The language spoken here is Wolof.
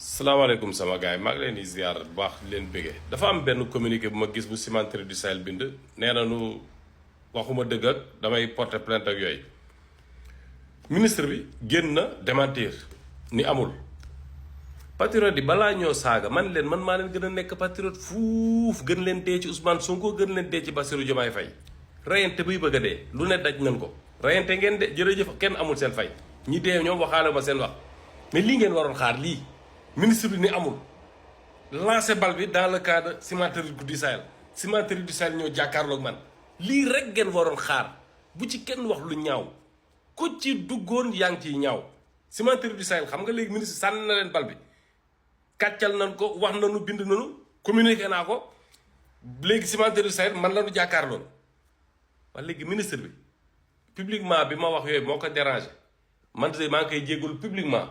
salaamaaleykum sama gars yi maa ngi leen di ziar bu baax di leen bëggee dafa am benn communiqué bu ma gis bu Cimenterie du Sahel bind nee na nu waxuma dëgg ak damay porter plainte ak yooyu ministre bi génn na démentir ni amul. patriote yi balaa ñoo saaga man maa leen gën a nekk patriote fuuf gën leen dee ci Ousmane Sonko gën leen dee ci Bassirou Diomaye Faye rayante buy bëgg a dee lu ne daj nañ ko rayante ngeen de jërëjëf kenn amul seen fay ñi dee ñoom waxaale ma seen wax mais lii ngeen waroon xaar lii. ministre bi ni amul lancé bal bi dans le cadre de Cimenterie du Sahel Cimenterie du Sahel ñoo jàkkaarloog man lii rek ngeen waroon xaar bu ci kenn wax lu ñaaw ku ci duggoon yaa ngi ciy ñaaw Cimenterie du Sahel xam nga léegi ministre sànni na leen bal bi kàccal nañ ko wax nañu bind nañu communiqué naa ko léegi Cimenterie du Sahel man la ñu jàkkaarloon wax léegi ministre bi publiquement bi ma wax yooyu moo ko dérangé man de maa ngi koy jégalu publiquement